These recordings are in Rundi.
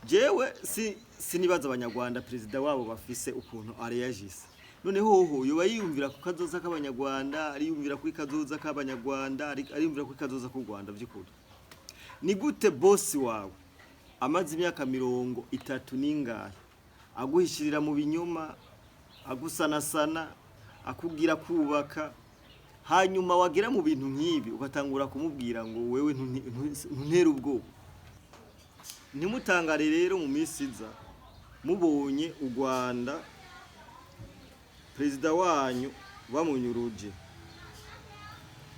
Jewe si sinibaza Abanyarwanda, perezida wabo bafise ukuntu areyagise. Noneho hoho yoba yiyumvira ku kazoza k'Abanyarwanda, ariyumvira kuri kazoza k'Abanyarwanda, ariyumvira kuri kazoza k'u Rwanda? By'ukuri, ni gute bosi wawe amaze imyaka 30 n'ingahe aguhishirira mu binyoma, agusanasana, akubwira kubaka, hanyuma wagera mu bintu nk'ibi ugatangura kumubwira ngo wewe ntuntere ubwoba? Ntimutangare rero mu minsi iza mubonye u Rwanda, perezida wanyu bamunyuruje.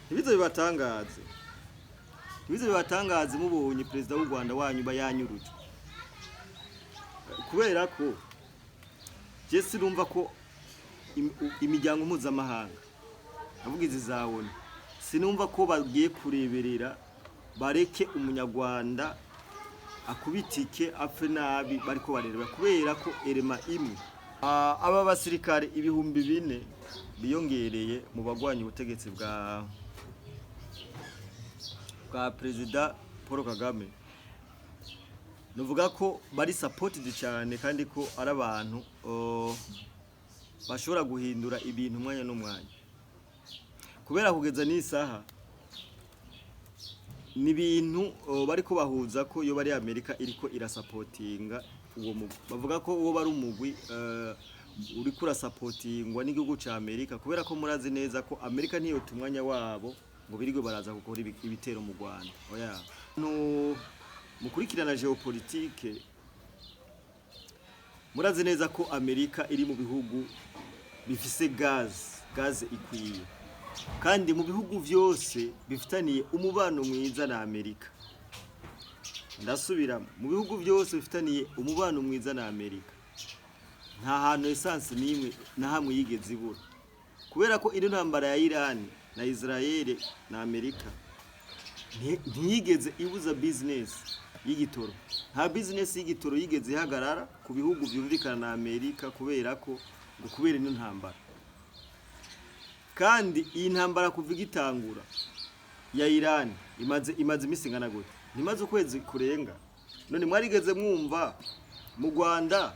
Ntibize bibatangaze, ntibize bibatangaze mubonye perezida w'u Rwanda wanyu bayanyuruje, kubera ko je sinumva ko imiryango mpuzamahanga, ndavuga izi za ONU, sinumva ko bagiye kureberera bareke Umunyarwanda akubitike apfe nabi bariko barereba, kubera ko erema imwe. Aba basirikare 4000 biyongereye mu bagwanya ubutegetsi bwa perezida Paul Kagame, nuvuga ko bari supported cyane, kandi ko ari abantu bashobora guhindura ibintu umwanya n'umwanya, kubera kugeza n'isaha ni ibintu bariko bahuza ko iyo bari Amerika iriko irasapotinga uwo mugwi. Bavuga ko uwo bari umugwi uriko urasapotingwa n'igihugu ca Amerika, kubera ko murazi neza ko Amerika ntiyota umwanya wabo ngo birirwe baraza gukora ibitero mu Rwanda. Oya, no mukurikirana géopolitique, murazi neza ko Amerika iri mu bihugu bifise gaz ikwiye, kandi mu bihugu vyose bifitaniye umubano mwiza na Amerika, ndasubiramo, mu bihugu byose bifitaniye umubano mwiza na Amerika, nta hantu essence n'imwe na hamwe yigeze ibura, kubera ko ino ntambara ya Iran na Israel na Amerika ntiyigeze ibuza business y'igitoro. Nta business y'igitoro yigeze ihagarara ku bihugu byumvikana na Amerika kubera ko ngo kubera ino ntambara. Kandi iyi ntambara kuva igitangura ya Iran imaze iminsi ingana gute? Ntimaze ukwezi kurenga. None mwarigeze mwumva mu Rwanda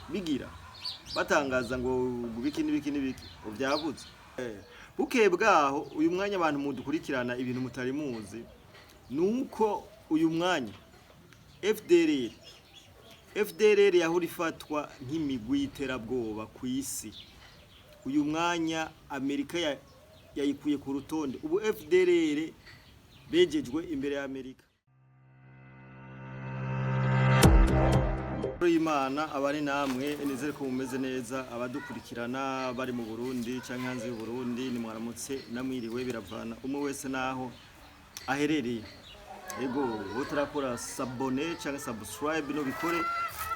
bigira batangaza ngo biki n'ibiki n'ibiki ngo byabuze? Bukeye bwaho, uyu mwanya abantu mudukurikirana, ibintu mutari muzi nuko uyu mwanya FDLR yahora ifatwa nk'imigwi y'iterabwoba ku isi, uyu mwanya Amerika yayikuye ku rutonde. Ubu FDLR bejejwe imbere ya Amerika. Imana abari namwe, nizere ko mumeze neza. Abadukurikirana bari mu Burundi canke hanze y'u Burundi, ni mwaramutse namwiriwe, biravana umwe wese naho aherereye. Ego, wowe utarakora s'abonner canke subscribe, no bikore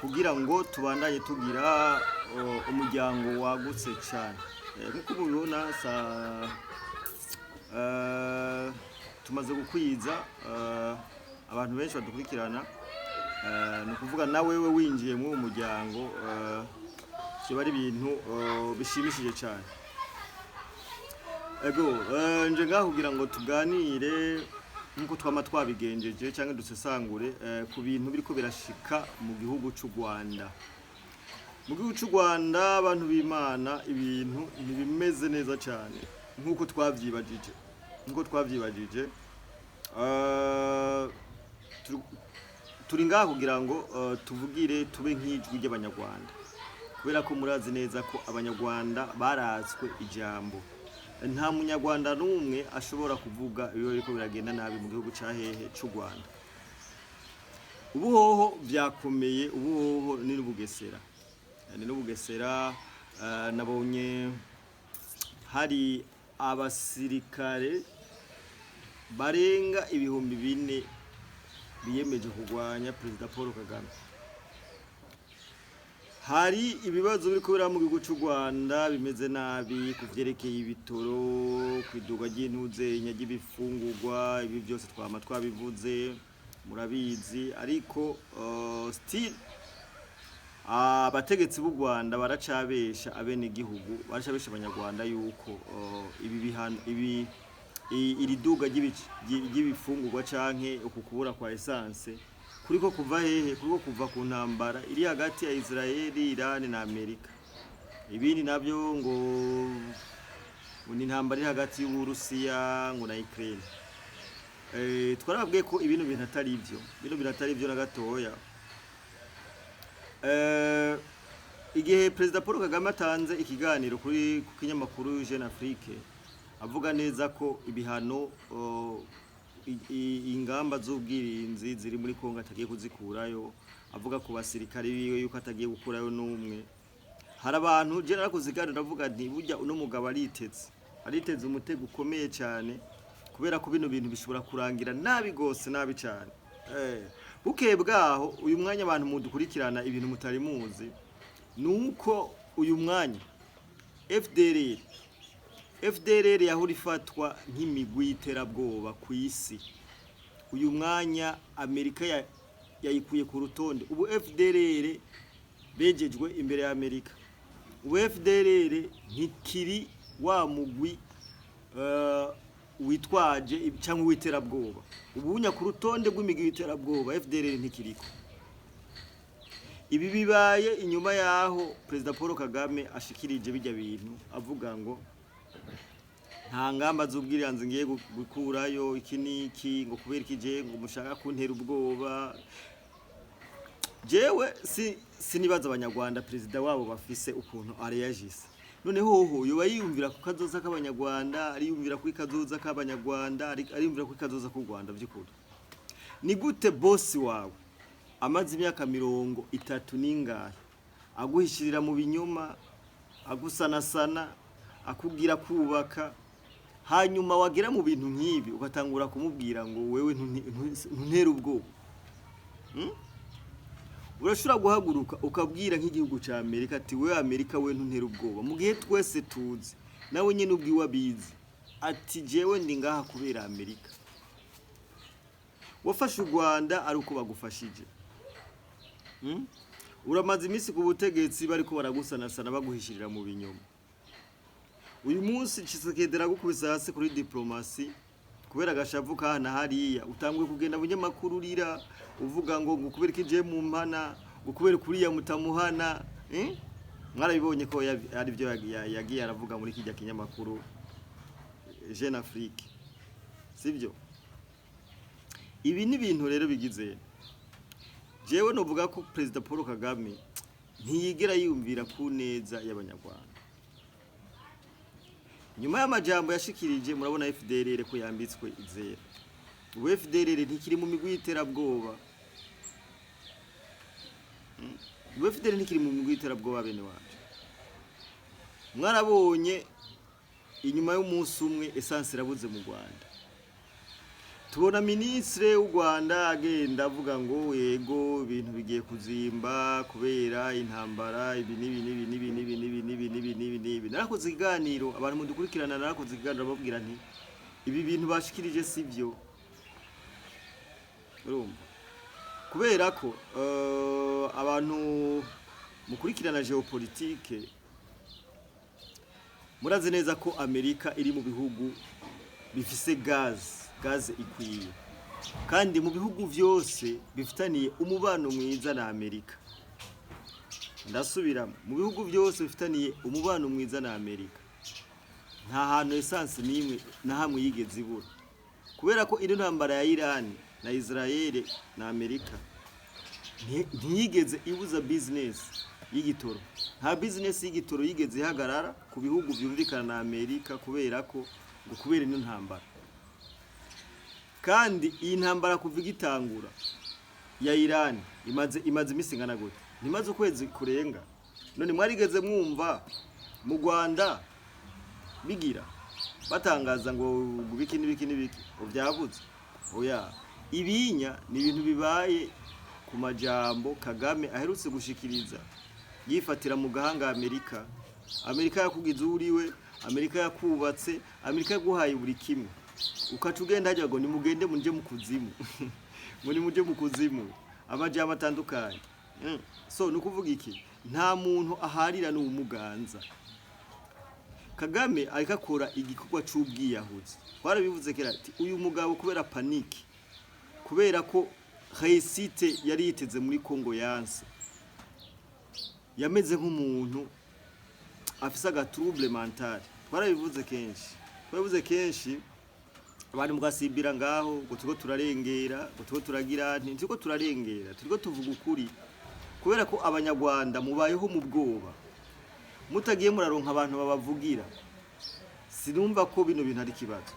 kugira ngo tubandanye tugira umuryango wagutse cyane. Nkuko mubibona, sa tumaze gukwiza abantu benshi badukurikirana. Ni ukuvuga na wewe winjiye muri uwo muryango, kiba ari ibintu bishimishije cyane. Ego, nje ngaho kugira ngo tuganire nk'uko twama twabigenjeje, cyangwa dusesangure ku bintu biriko birashika mu gihugu cy'u Rwanda. Mu gihugu cy'u Rwanda, abantu b'Imana, ibintu ntibimeze neza cyane nk'uko twavyibajije. Turi ngaha kugira ngo tuvugire, tube nk'ijwi ry'Abanyarwanda, kubera ko murazi neza ko Abanyarwanda baratswe ijambo. Nta Munyarwanda n'umwe ashobora kuvuga ibiba biriko biragenda nabi mu gihugu ca hehe, c'u Rwanda. Ubu hoho vyakomeye, ubu hoho ni n'Ubugesera, ni n'Ubugesera. Nabonye hari abasirikare barenga 4000 biyemeje kurwanya perezida Paul Kagame. Hari ibibazo biri kubera mu gihugu cy'u Rwanda bimeze nabi ku vyerekeye ibitoro, ku iduga ry'intuzenya ry'ibifungurwa. Ibi byose twama twabivuze, murabizi. Ariko still abategetsi b'u Rwanda baracabesha abenegihugu, baracabesha Abanyarwanda yuko ibi bihano, ibi iri duga ry'ibifungurwa canke uku kubura kwa essence kuri Kuriko kuva hehe? Kuriko kuva ku ntambara iri hagati ya Israeli, Iran na Amerika. Ibindi nabyo ngo ni intambara iri hagati y'Uburusiya ngo na Ukraine. Twarababwiye ko ibintu bintu atari ivyo, bino bintu atari ivyo na gatoya. Igihe Perezida Paul Kagame atanze ikiganiro kuri ku kinyamakuru Jeune Afrique, avuga neza ko ibihano, ingamba z'ubwirinzi ziri muri Kongo atagiye kuzikurayo, avuga ku basirikare biwe yuko atagiye gukurayo n'umwe. Hari abantu, je narakoze ikiganiro ndavuga nti burya uno mugabo ariteze umutego ukomeye cyane, kubera ko bino bintu bishobora kurangira nabi gose, nabi cyane. Bukeye bwaho, uyu mwanya abantu mudukurikirana, ibintu mutari muzi nuko uyu mwanya FDLR yahora ifatwa nk'imigwi y'iterabwoba ku isi, uyu mwanya Amerika yayikuye ku rutonde. Ubu FDLR bejejwe imbere ya Amerika. Ubu FDLR ntikiri wa mugwi witwaje cyangwa w'iterabwoba. Ubu ku rutonde rw'imigwi y'iterabwoba FDLR ntikiriko. Ibi bibaye inyuma yaho Perezida Paul Kagame ashikirije bijya bintu, avuga ngo nta ngamba z'ubwirinzi ngiye gukurayo, iki n'iki, ngo kubera iki je ngo mushaka kuntera ubwoba. Jewe si sinibaza Abanyarwanda perezida wabo bafise ukuntu areyagise. Noneho hoho yoba yiyumvira ku kazoza k'Abanyarwanda, ariyumvira kuri kazoza k'Abanyarwanda, ariyumvira kuri kazoza k'u Rwanda? By'ukuri, ni gute bosi wawe amaze imyaka 30 n'ingahe aguhishirira mu binyoma, agusanasana, akubwira kubaka, hanyuma wagera mu bintu nk'ibi ugatangura kumubwira ngo wewe ntuntere ubwoba? Urashobora guhaguruka ukabwira nk'igihugu cya Amerika ati wewe Amerika, we ntuntere ubwoba, mu gihe twese tuzi, nawe nyine ubwiwe abizi, ati jewe ndi ngaha kubera Amerika. Wafashe u Rwanda ari uko bagufashije. Uramaze iminsi ku butegetsi bariko baragusanasana, baguhishirira mu binyoma. Uyu munsi Tshisekedi aragukubise hasi kuri diplomasi kubera agashavu kahana hariya, utanguye kugenda bunyamakuru urira, uvuga ngo kubera ko ije mu mpana, ngo kubera kuriya mutamuhana, eh? Mwarabibonye ko ari byo yagiye aravuga muri kijya kinyamakuru Jeune Afrique, sibyo? Ibi ni ibintu rero bigize, jewe novuga ko Perezida Paul Kagame ntiyigera yiyumvira ku neza y'Abanyarwanda. Nyuma y'amajambo yashikirije, murabona FDLR ko yambitswe izera. Ubu FDLR ntikiri mu migwi y'iterabwoba. Ubu FDLR ntikiri mu migwi y'iterabwoba, bene wacu. Mwarabonye inyuma y'umunsi umwe essence irabuze mu Rwanda. Tubona minisitiri w'u Rwanda agenda avuga ngo yego, ibintu bigiye kuzimba kubera intambara, ibi n'ibi n'ibi n'ibi n'ibi n'ibi n'ibi n'ibi n'ibi n'ibi. Narakoze ikiganiro, abantu mudukurikirana, narakoze ikiganiro babwira nti ibi bintu bashikirije si byo. Urumva, kubera ko abantu mukurikirana géopolitique murazi neza ko Amerika iri mu bihugu bifise gaze ikwiye, kandi mu bihugu vyose bifitaniye umubano mwiza na Amerika, ndasubiramo, mu bihugu byose bifitaniye umubano mwiza na Amerika, nta hantu essence n'imwe na hamwe yigeze ibura. Kubera ko ino ntambara ya Iran na Israel na Amerika ntiyigeze ibuza business y'igitoro. Nta business y'igitoro yigeze ihagarara ku bihugu byumvikana na Amerika kubera ko ngo kubera ino ntambara. Kandi iyi ntambara kuva igitangura ya Iran imaze iminsi ingana gute? Ntimaze ukwezi kurenga. None mwarigeze mwumva mu Rwanda bigira batangaza ngo biki n'ibiki n'ibiki byabuze? Oya, ibinya ni ibintu bibaye ku majambo Kagame aherutse gushikiriza, yifatira mu gahanga Amerika. Amerika yakugize uriwe, Amerika yakubatse, Amerika yaguhaye buri kimwe, ukaca ugenda hajya ngo nimugende muje mu kuzimu, ngo nimuje mu kuzimu, amajambo atandukanye. So ni ukuvuga iki? Nta muntu aharira n'uwumuganza. Kagame ariko akora igikorwa c'ubwiyahuzi. Twarabivuze kera ati uyu mugabo kubera panique, kubera ko Réussite yari yiteze muri Congo yanse, yameze nk'umuntu afise aga trouble mental. Twarabivuze kenshi, twarabivuze kenshi, abantu mugasibira ngaho ngo turiko turarengera, ngo turiko turagira nti turiko turarengera, turiko tuvuga ukuri, kubera ko Abanyarwanda mubayeho mu bwoba, mutagiye muraronka abantu babavugira. Sinumva ko bino bintu ari ikibazo.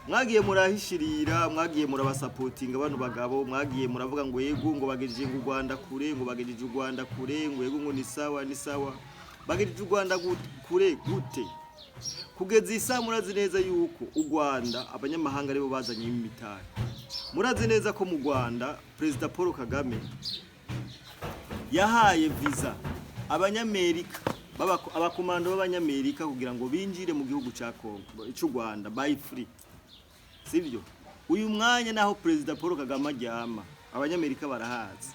Mwagiye murahishirira, mwagiye murabasapotinga bano bagabo, mwagiye muravuga ngo yego, ngo bagejeje ngo u Rwanda kure, ngo bagejeje u Rwanda kure, ngo yego, ngo ni sawa, ni sawa. Bagejeje u Rwanda kure gute? Kugeza isaha murazi neza yuko u Rwanda abanyamahanga aribo bazanye imitari. Murazi neza ko mu Rwanda Perezida Paul Kagame yahaye visa Abanyamerika, abakomando b'Abanyamerika, kugira ngo binjire mu gihugu ca Congo, cy'u Rwanda, by free, sibyo? Uyu mwanya naho Perezida Paul Kagame aryama, Abanyamerika barahazi.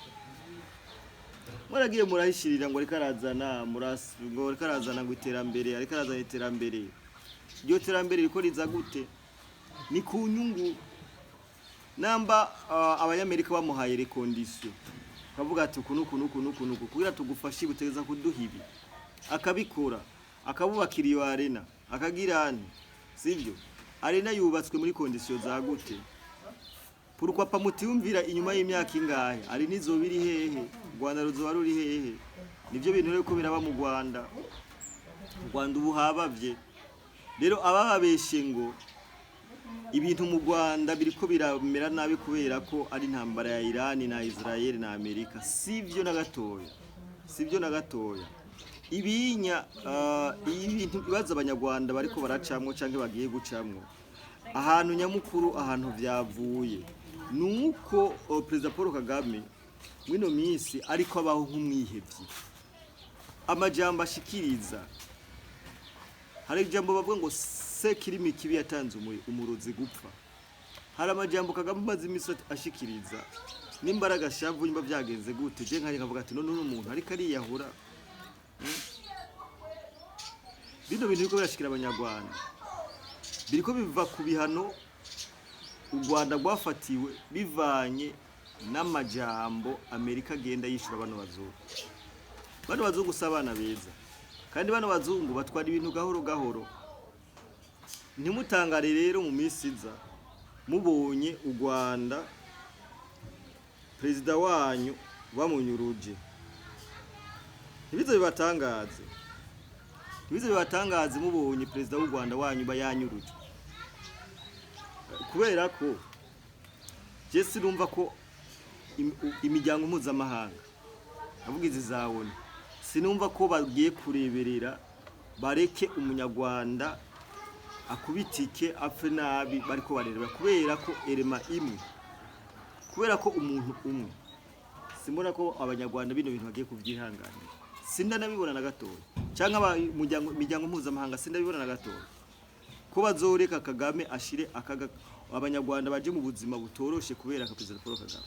Muragiye murahishirira ngo ariko arazana, ngo ariko arazana ngo iterambere, ariko arazana iterambere. Iryo terambere riko riza gute? Ni ku nyungu. Namba Abanyamerika bamuhaye les conditions, kavuga ati uku nuku nuku nuku nuku, kugira tugufashe butegeza kuduha ibi, akabikora, akabubakira iyo arena, akagira nti sivyo? Arena yubatswe muri conditions za gute? Pourquoi pas mutiyumvira inyuma y'imyaka ingahe ari nizo biri hehe, u Rwanda ruzoba ruri hehe? Nivyo bintu rero ko biraba mu Rwanda. U Rwanda ubu habavye. Rero abababeshe ngo ibintu mu Rwanda biriko biramera nabi kubera ko ari intambara ya Iran na Israel na Amerika, sivyo na gatoya, sivyo na gatoya. Ibinya ibintu ibibazo Abanyarwanda bariko baracamwo canke bagiye gucamwo, ahantu nyamukuru, ahantu vyavuye, nuko Perezida Paul Kagame mwino minsi ariko abaho nk'umwihevyi. Amajambo ashikiriza, hari ijambo bavuga ngo sekirimi kibi yatanze umurozi gupfa. Hari amajambo Kagame amaze iminsi ashikiriza n'imbaraga shavu, nimba vyagenze gute, je nkari nkavuga ati none uno muntu ariko ariyahura. Bino bintu biriko birashikira Abanyarwanda biriko biva ku bihano u Rwanda rwafatiwe, bivanye n'amajambo Amerika agenda yishura bano bazungu. Bano bazungu si abana beza, kandi bano bazungu batwara ibintu gahoro gahoro. Ntimutangare rero mu minsi iza mubonye u Rwanda perezida wanyu bamunyuruje. Ntibize bibatangaze, ntibize bibatangaze mubonye perezida w'u Rwanda wanyu bayanyuruje, kubera ko je sinumva ko imiryango mpuzamahanga, avuga izi za ONU, sinumva ko bagiye kureberera bareke Umunyarwanda akubitike apfe nabi bariko barerera, kubera ko erema imwe, kubera ko umuntu umwe. Simbona ko Abanyarwanda bino bintu bagiye kuvyihanganira, sindanabibona na gatoya, canke imiryango mpuzamahanga, sindabibona na gatoya ko bazoreka Kagame ashire akaga Abanyarwanda baje mu buzima butoroshe kubera ka Perezida Paul Kagame.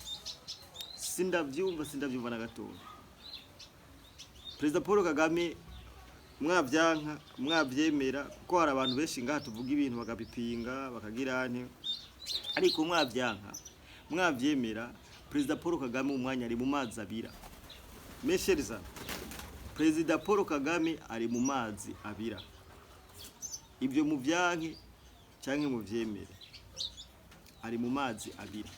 Sindavyumva, sindavyumva na gatoya. Perezida Paul Kagame, mwavyanka mwavyemera, kuko hari abantu benshi ngaha tuvuga ibintu bakabipinga, bakagira nte, ariko mwavyanka mwavyemera, Perezida Paul Kagame umwanya ari mu mazi abira. Meshereza, Perezida Paul Kagame ari mu mazi abira. Ibyo muvyanke canke muvyemere, ari mu mazi abira.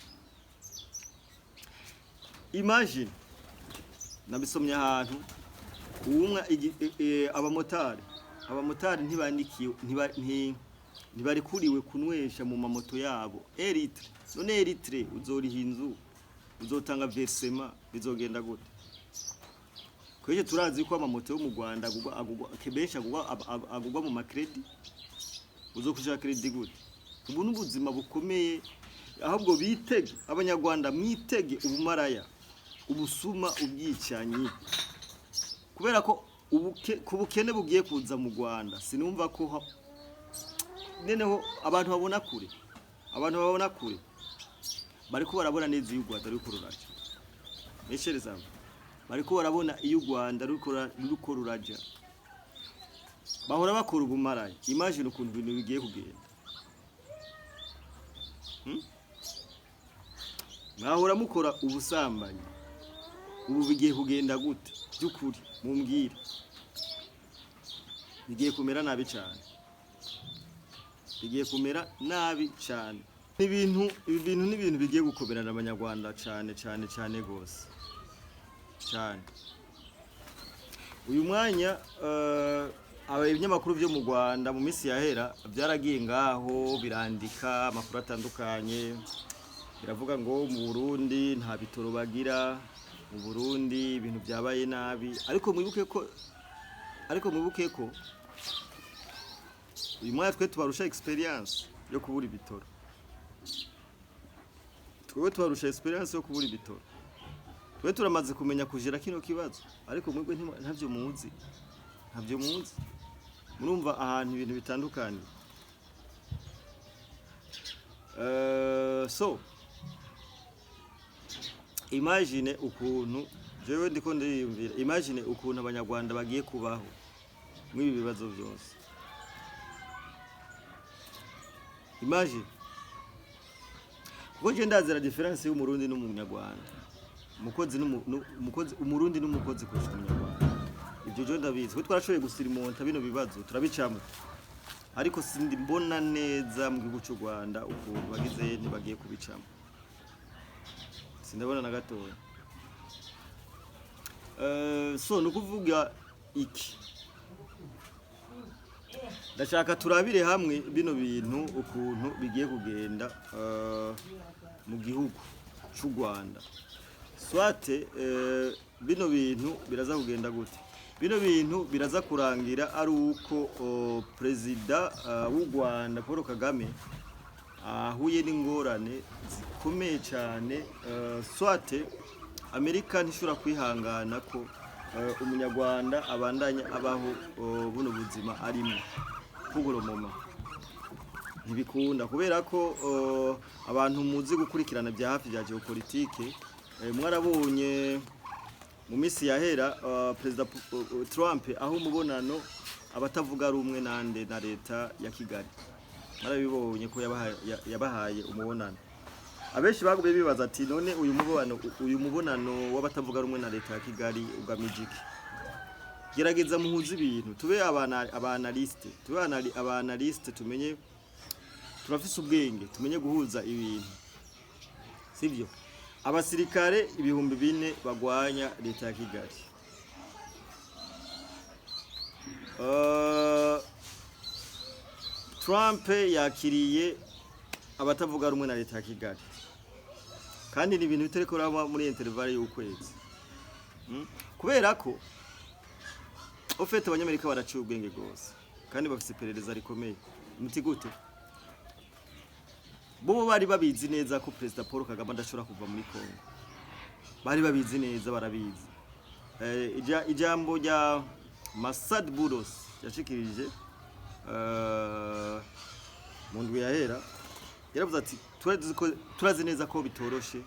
Imagine, nabisomye ahantu uwumwa abamotari ntibandikiwe, ntibarikuriwe kunywesha mu mamoto yabo un litre. None un litre uzoriha inzu, uzotanga versement, bizogenda gute? Kwege turazi ko amamoto yo mu Rwanda agugwa benshi agugwa mu ma crédit. Uzokushaka crédit gute? Ubu n'ubuzima bukomeye. Ahubwo bitege, Abanyarwanda mwitege ubumaraya, ubusuma, ubwicanyi, kubera ko ku bukene bugiye kuza mu Rwanda. Sinumva ko neneho abantu babona kure, abantu babona kure bariko barabona neza iyo u Rwanda ruriko ruraja. Meshereza, bariko barabona iyo u Rwanda ruriko ruraja. Bahora bakora ubumaraya, imagine ukuntu ibintu bigiye kugenda. Mwahora mukora ubusambanyi, ubu bigiye kugenda gute? By'ukuri mumbwire, bigiye kumera nabi cyane, bigiye kumera nabi cyane. Ibintu, ibi bintu ni ibintu bigiye gukomerana abanyarwanda cyane cyane cyane gose cyane. Uyu mwanya aba ibinyamakuru byo mu Rwanda mu minsi yahera byaragiye ngaho birandika amakuru atandukanye, biravuga ngo mu Burundi nta bitoro bagira, mu Burundi ibintu byabaye nabi. Ariko mwibuke ko uyu mwanya twe tubarusha experience yo kubura ibitoro. Twebwe tubarusha experience yo kubura ibitoro. Twe turamaze kumenya kujera kino kibazo, ariko mwebwe ntavyo muzi, ntavyo muzi. Murumva ahantu ibintu bitandukanye. So imagine ukuntu jewe ndiko ndiyumvira, imagine ukuntu abanyarwanda bagiye kubaho mw'ibi bibazo byose. Imagine, kuko je ndazi la différence y'umurundi n'umunyarwanda, umukozi umukozi, umurundi n'umukozi kurusha umunyarwanda. Ibyo je ndabizi ko twarashoboye gusirimonta bino bibazo, turabicamwo, ariko sindi mbona neza mu gihugu cy'u Rwanda ukuntu bagize ntibagiye kubicamo, sindabona na gatoya. So ni ukuvuga iki? Ndashaka turabire hamwe bino bintu ukuntu bigiye kugenda mu gihugu cy'u Rwanda. Swate bino bintu biraza kugenda gute? Bino bintu biraza kurangira ari uko perezida w'u Rwanda Paul Kagame ahuye n'ingorane zikomeye cyane. Swate Amerika ntishobora kwihangana ko umunyarwanda abandanya abaho buno buzima arimo kugoromoma, ntibikunda, kubera ko abantu muzi gukurikirana bya hafi bya géopolitique, mwarabonye mu minsi yahera perezida Trump aho umubonano abatavuga rumwe nande na leta ya Kigali. Mwarabibonye ko yabahaye umubonano. Abenshi bagumye bibaza ati: "None uyu mubonano w'abatavuga rumwe na leta ya Kigali ugamije iki?" Gerageza muhuze ibintu, tube aba analyste, tube aba analyste, tumenye, turafise ubwenge, tumenye guhuza ibintu, sivyo? Abasirikare 4000 bagwanya leta ya Kigali. Trump yakiriye abatavuga rumwe na leta ya Kigali, kandi ni ibintu bitariko biraba muri intervalle y'ukwezi. Kubera ko au fait abanyamerika baraciye ubwenge rwose kandi bafise iperereza rikomeye. Muti gute? Bo bari babizi neza ko perezida Paul Kagame adashobora kuva muri Congo. Bari babizi neza, barabizi. Ijambo rya Masad Boulos yashikirije mu ndwi yahera, yaravuze ati: "Turazi neza ko bitoroshe,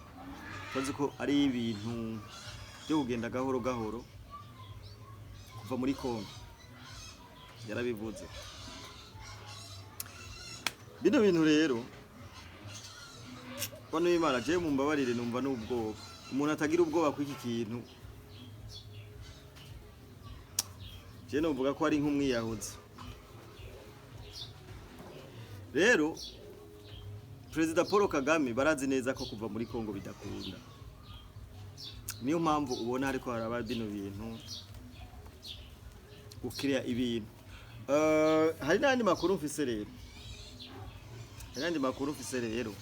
turazi ko ari ibintu byo kugenda gahoro gahoro kuva muri Congo." Yarabivuze. Bino bintu rero, bano Imana, jewe mumbabarire, numva n'ubwoba. Umuntu atagira ubwoba kw'iki kintu, je novuga ko ari nk'umwiyahuzi. Rero perezida Paul Kagame barazi neza ko kuva muri Congo bidakunda. Niyo mpamvu ubona hariko haraba bino bintu gukiriya ibintu. Hari n'andi makuru mfise rero, hari n'andi makuru mfise rero.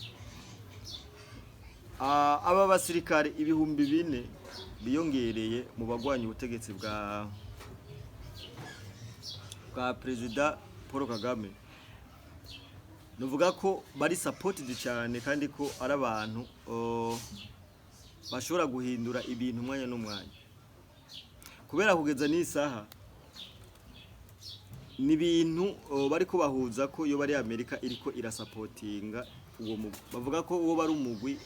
Aba basirikare 4000 biyongereye mu bagwanya ubutegetsi bwa perezida Paul Kagame, nuvuga ko bari supported cyane kandi ko ari abantu bashobora guhindura ibintu umwanya n'umwanya, kubera kugeza n'isaha ni ibintu bariko bahuza ko iyo bari Amerika iriko irasapotinga uwo mugwi. Bavuga ko uwo bari umugwi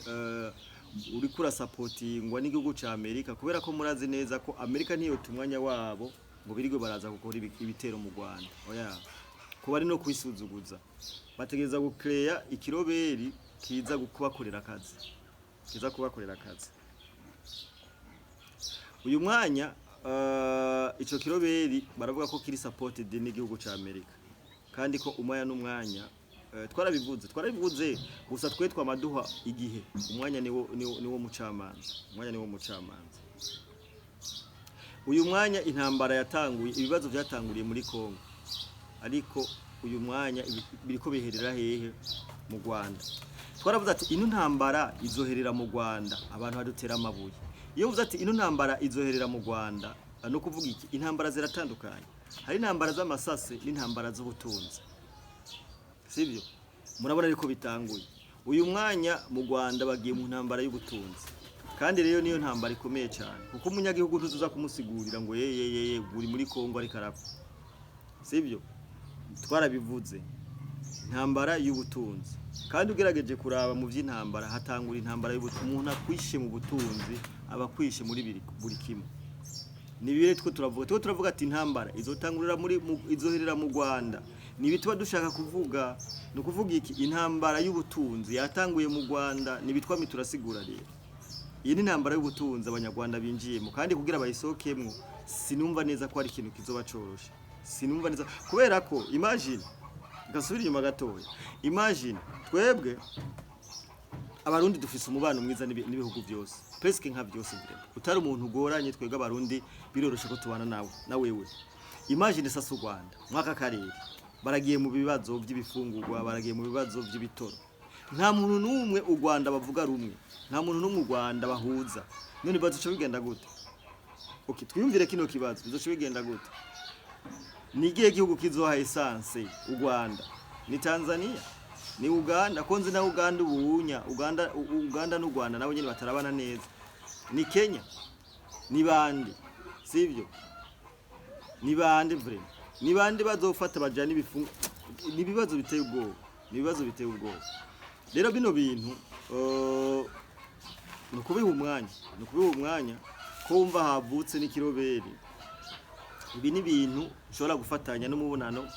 uriko urasapotingwa n'igihugu ca Amerika, kubera ko murazi neza ko Amerika ntiyota umwanya wabo ngo birirwe baraza gukora ibitero mu Rwanda. Oya, kuba ari no kwisuzuguza. Bategereza gucreya ikiroberi kiza kubakorera akazi. Kiza kubakorera akazi. Uyu mwanya ico kiroberi baravuga ko kiri supported n'igihugu ca Amerika, kandi ko umwanya n'umwanya, twarabivuze gusa twe twamaduha igihe. Umwanya niwo mucamanza, umwanya niwo mucamanza. Uyu mwanya intambara yatanguye, ibibazo byatanguriye muri Kongo, ariko uyu mwanya biriko biherera hehe? Mu Rwanda. Twaravuze ati ino ntambara izoherera mu Rwanda, abantu badutera amabuye. Iyo uvuze ati ino ntambara izoherera mu Rwanda, no kuvuga iki? Intambara ziratandukanye, hari intambara z'amasase n'intambara z'ubutunzi, sibyo? Murabona ariko bitanguye uyu mwanya mu Rwanda bagiye mu ntambara y'ubutunzi, kandi rero niyo ntambara ikomeye cyane, kuko umunyagihugu ntuzuza kumusigurira ngo ye ye ye uri muri Kongo ariko arapfa, sibyo? Twarabivuze, intambara y'ubutunzi. Kandi ugerageje kuraba mu by'intambara, hatangura intambara y'ubutunzi. Umuntu akwishe mu butunzi aba akwishe muri buri kimwe. Ni bibiri two turavuga ati intambara izotangurira muri izoherera mu Rwanda. Ni ibi tuba dushaka kuvuga. Ni ukuvuga iki? Intambara y'ubutunzi yatanguye mu Rwanda. Ni bitwami turasigura. Rero iyi ni intambara y'ubutunzi Abanyarwanda binjiyemo, kandi kugira bayisohokemwo sinumva neza ko ari ikintu kizoba coroshe. Sinumva neza, kubera ko imagine, gasubira inyuma gatoya, imagine twebwe Abarundi dufise umubano mwiza n'ibihugu byose, presque nka byose vraiment. Utari umuntu ugoranye, twebwe Abarundi biroroshe ko tubana nawe na wewe. Imagine sasa u Rwanda mwaka karere baragiye mu bibazo by'ibifungurwa, baragiye mu bibazo by'ibitoro. Nta muntu n'umwe u Rwanda bavuga rumwe, nta muntu n'umwe u Rwanda bahuza. None bazoca bigenda gute? Okay, twiyumvire kino kibazo: bizoca bigenda gute? Ni igihe gihugu kizoha essence u Rwanda? Ni Tanzania? Ni Uganda? Ko nzi na Uganda ubunya Uganda n'u Rwanda nabo nyene batarabana neza. Ni Kenya? Ni bande? Sivyo? Ni bande vraiment? Ni bande bazofata bajana ibifungo? Ni ibibazo biteye ubwoba, ni ibibazo biteye ubwoba. Rero bino bintu ni ukubiha umwanya, ni ukubiha umwanya. Ko wumva havutse n'ikiroberi, ibi ni ibintu ushobora gufatanya n'umubonano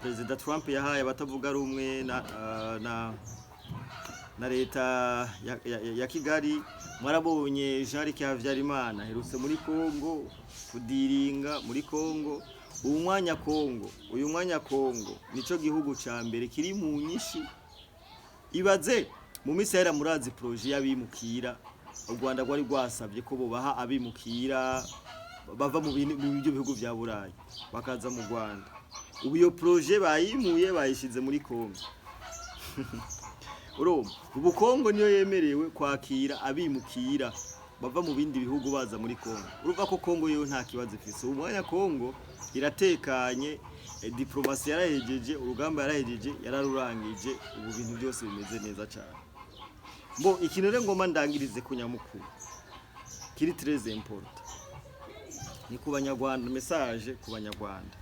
Perezida Trump yahaye abatavuga rumwe na leta ya Kigali. Mwarabonye Jean Luc Habyarimana aherutse muri Congo kudiringa muri Congo. Uyu mwanya Congo, uyu mwanya Congo nico gihugu ca mbere kiri mu nyishu. Ibaze mu minsi yahera, murazi projet y'abimukira u Rwanda rwari rwasabye ko bobaha abimukira bava mu byo bihugu vya Burayi bakaza mu Rwanda. Ubu iyo projet bayimuye, bayishize muri Congo. Urumva ubu Congo niyo yemerewe kwakira abimukira bava mu bindi bihugu baza muri Congo. Urumva ko Congo yo nta kibazo ifise ubu mwanya. Congo iratekanye, diplomasi yarahejeje, urugamba yarahejeje, yararurangije. Ubu bintu byose bimeze neza cyane. Bo ikintu rero ngomba ndangirize ku nyamukuru kiri très important ni ku Banyarwanda, message ku Banyarwanda.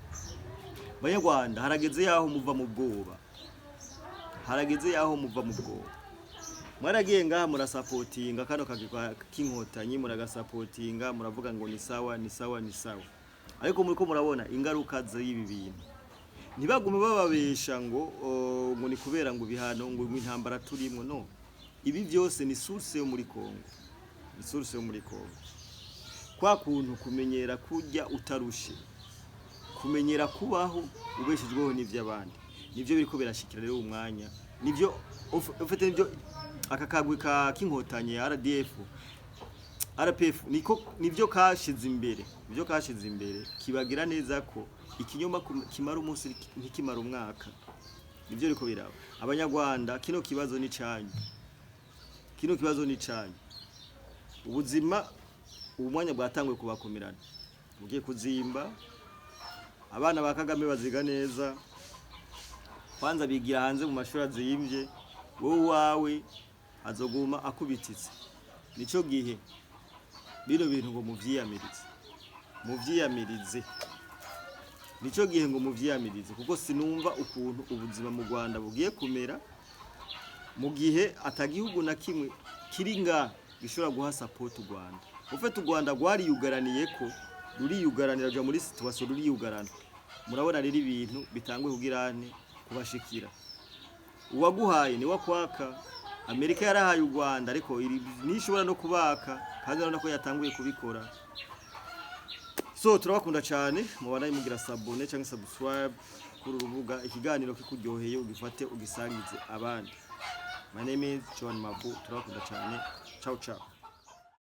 Banyarwanda, harageze yaho muva mu bwoba, harageze yaho muva mu bwoba. Mwaragiye ngaha murasapotinga kano kagwi k'Inkotanyi, muragasapotinga, muravuga ngo ni sawa, ni sawa, ni sawa, ariko muriko murabona ingaruka z'ibi bintu. Ntibagume bababesha ngo ni kubera ngo ibihano, ngo intambara turimwo. No ibi byose ni source yo muri Kongo, ni source yo muri Kongo. Kwa kuntu kumenyera kurya utarushe, kumenyera kubaho ubeshejweho n'ivy'abandi, nivyo biriko birashikira rero umwanya. Nivyo ufite, nivyo aka kagwi ka k'Inkotanyi ya RDF RPF niko nivyo kashize imbere, nivyo kashize imbere. Kibagira neza ko ikinyoma kimara umunsi ntikimara umwaka. Nivyo riko biraba. Abanyarwanda, kino kibazo ni canyu, kino kibazo ni canyu. Ubuzima ubu mwanya bwatanguye kubakomerana, bugiye kuzimba. Abana ba Kagame baziga neza, kwanza bigira hanze mu mashuri azimvye, wowe uwawe azoguma akubititse. Nico gihe bino bintu ngo muvyiyamirize, muvyiyamirize. Nico gihe ngo muvyiyamirize, kuko sinumva ukuntu ubuzima mu Rwanda bugiye kumera mu gihe atagihugu na kimwe kiri nga gishobora guha support u Rwanda. Ufite u Rwanda rwariyugaraniye ko ruriyugaranira, ruja muri situation ruriyugarana. Murabona rero ibintu bitangwe kugira ane kubashikira. Uwaguhaye ni wakwaka. Amerika yarahaye u Rwanda, ariko nishobora no kubaka, kandi urabona ko yatanguye kubikora. So turabakunda cyane, mubanaye mugira s'abonner cyangwa subscribe kuri uru rubuga. Ikiganiro kikuryoheye, ugifate ugisangize abandi. My name is John Mabu, turabakunda cyane. Ciao ciao.